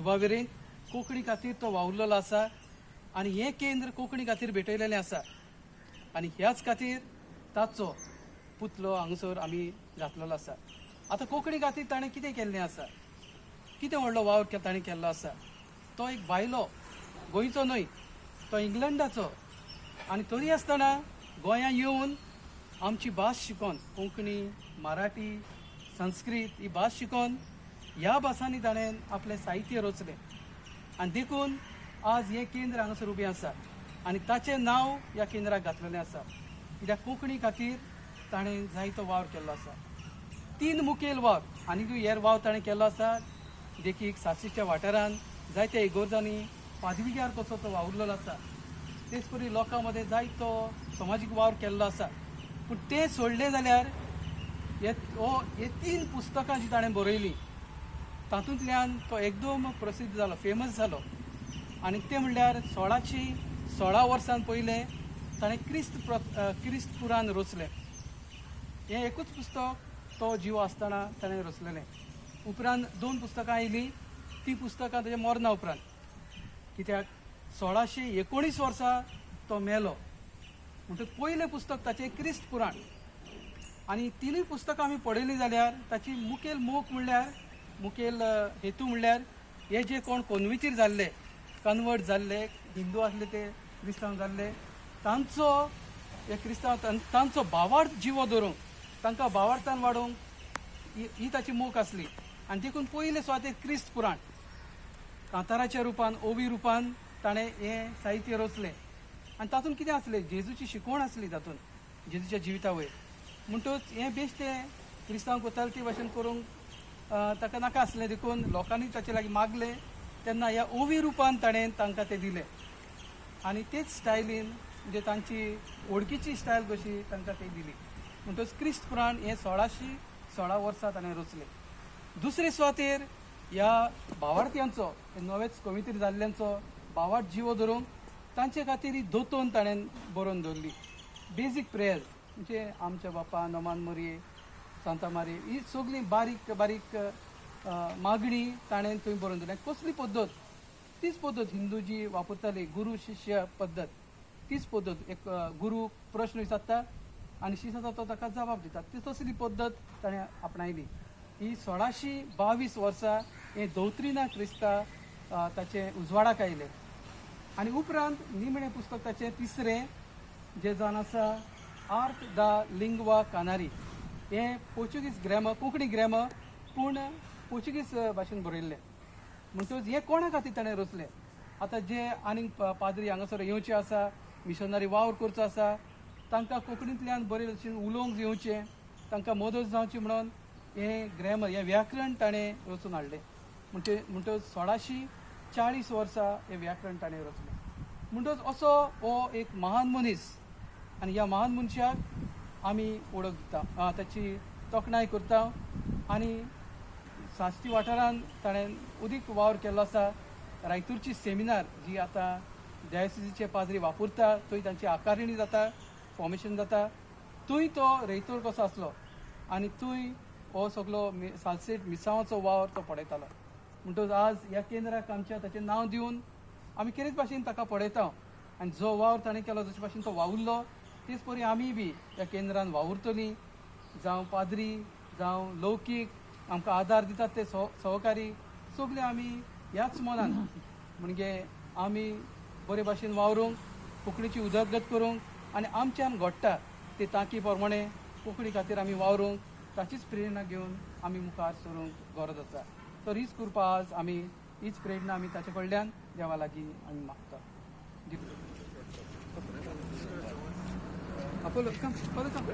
दुबावेरेन कोंकणी खातीर तो वावुरलेलो आसा आनी हें केंद्र कोंकणी खातीर भेटयलेलें आसा आनी ह्याच खातीर ताचो पुतलो हांगासर आमी घातलेलो आसा. आतां कोंकणी खातीर ताणें कितें केल्लें आसा, कितें व्हडलो वावर ताणें केल्लो आसा? तो एक भायलो, गोंयचो न्हय, तो इंग्लंडाचो, आनी तरी आसतना गोंयांत येवन आमची भास शिकोन, कोंकणी, मराठी, संस्कृत ही भास शिकोन ह्या भासांनी ताणें आपलें साहित्य रचलें आनी देखून आज हें केंद्र हांगासर उबें आसा आनी ताचें नांव ह्या केंद्राक घातलेलें आसा. कित्याक कोंकणी खातीर ताणें जायतो वावर केल्लो आसा. तीन मुखेल वावर, आनीकूय हेर वावर ताणें केल्लो आसा, देखीक सासीच्या वाठारांत जायत्या इगोर्जांनी पादविगार कसो तो वावुरलेलो आसा, तेच परी लोकां मदें जायतो समाजीक वावर केल्लो आसा. पूण तें सोडलें जाल्यार हे तीन पुस्तकां जीं ताणें बरयलीं तातूंतल्यान तो एकदम प्रसिद्ध जालो, फेमस जालो. आनी तें म्हणल्यार 1616 वर्सां पयलें ताणें क्रिस्त पुराण रचलें. हें एकूच पुस्तक तो जिवो आसतना ताणें रचलेलें. उपरांत दोन पुस्तकां आयलीं, तीं पुस्तकां ताच्या मरणा उपरांत, कित्याक 1619 वर्सा तो मेलो. म्हणटकच पयलें पुस्तक ताचें क्रिस्त पुराण. आनी तिनूय पुस्तकां आमी पळयलीं जाल्यार ताची मुखेल मोख म्हणल्यार, मुखेल हेतू म्हणल्यार हे जे कोण कोनवितीर जाल्ले, कन्वर्ट जाल्ले, हिंदू आसले ते क्रिस्तांव जाल्ले, तांचो हे क्रिस्तांव तांचो भावार्थ जिवो दवरूंक, तांकां भावार्थान वाडोवंक ही ताची मोख आसली. आनी देखून पयले सुवातेर क्रिस्त पुराण कांताराच्या रुपान, ओवी रुपान ताणें हें साहित्य रचलें. आनी तातूंत कितें आसलें, जेजूची शिकवण आसली तातूंत, जेजूच्या जिविता वयर. म्हणटकच हें बेश्टें क्रिस्तांव करताले ते भाशेन करूंक ताका नाका आसलें, देखून लोकांनी ताचे लागीं मागलें तेन्ना ह्या ओवी रुपान ताणें तांकां तें दिलें आनी तेच स्टायलीन, म्हणजे तांची वळखीची स्टायल कशी तांकां ती दिली. म्हणटकच क्रिस्त पुराण हें 1616 वर्सां ताणें रचलें. दुसरे सुवातेर ह्या भावार्थ्यांचो, नवेच कवितेर जाल्ल्यांचो भावार्थ जिवो धरूंक तांचे खातीर ही दोतोन ताणें बरोवन दवरली. बेजीक प्रेयर्स म्हणजे आमच्या बापा, नमान मोरये, सांता मारी, ही सगळीं बारीक बारीक मागणी ताणें थंय बरोवन दवरली. कसली पद्दत, तीच पद्दत हिंदू जी वापरताली, गुरू शिष्य पद्दत, तीच पद्दत. एक गुरू प्रश्न विचारता आनी शिष्य आसा तो ताका जबाब दिता, ती तसली पद्दत ताणें आपणायली. ही 1622 वर्सां हें दौत्रिना क्रिस्ता ताचें उजवाडाक आयलें. आनी उपरांत निमणें पुस्तक ताचें तिसरें जें जावन आसा आर्त दा लिंगवा कानारी, हें पोर्चुगीज ग्रॅमर, कोंकणी ग्रॅमर पूण पोर्चुगीज भाशेन बरयल्लें. म्हणटकच हें कोणा खातीर ताणें रचलें? आतां जे आनीक पाद्री हांगासर येवचे आसा, मिशनरी वावर करचो आसा, तांकां कोंकणींतल्यान बरे भशेन उलोवंक येवचें, तांकां मदत जावची म्हणून हें ग्रॅमर, हें व्याकरण ताणें रचून हाडलें. म्हणटकच 1640 वर्सां हें व्याकरण ताणें रचलें. म्हणटकच असो हो एक महान मनीस आनी ह्या महान मनशाक आमी वळख दिता, ताची तोखणाय करता. आनी साश्टी वाठारांत ताणें उदीक वावर केल्लो आसा. रायतूरची सेमिनार जी आतां डायोसिसीचे पाद्री वापरता, थंय तांची आकारणी जाता, फॉर्मेशन जाता, थंय तो रेयतोर कसो आसलो आनी थंय हो सगलो सालसेट मिसांवाचो वावर तो पळयतालो. म्हणटकच आज ह्या केंद्राक आमच्या ताचें नांव दिवन आमी केरीच भाशेन ताका पळयता आनी जो वावर ताणें केलो, जशे भाशेन तो वावुरलो, तेच परी आमी बी ह्या केंद्रान वावुरतलीं. जावं पाद्री, जावं लौकीक आमकां आदार दितात ते सहकारी, सगळे आमी ह्याच मनान, म्हणजे आमी बरे भाशेन वावरूंक, कोंकणीची उदरगत करूंक आनी आमच्यान घडटा ते तांकी प्रमाणे कोंकणी खातीर आमी वावरूंक, ताचीच प्रेरणा घेवन आमी मुखार सरूंक गरज आसा. तर हीच कृपा आज आमी, हीच प्रेरणा आमी ताचे कडल्यान देवा लागीं आमी मागता. Apollo, come, Apollo, come.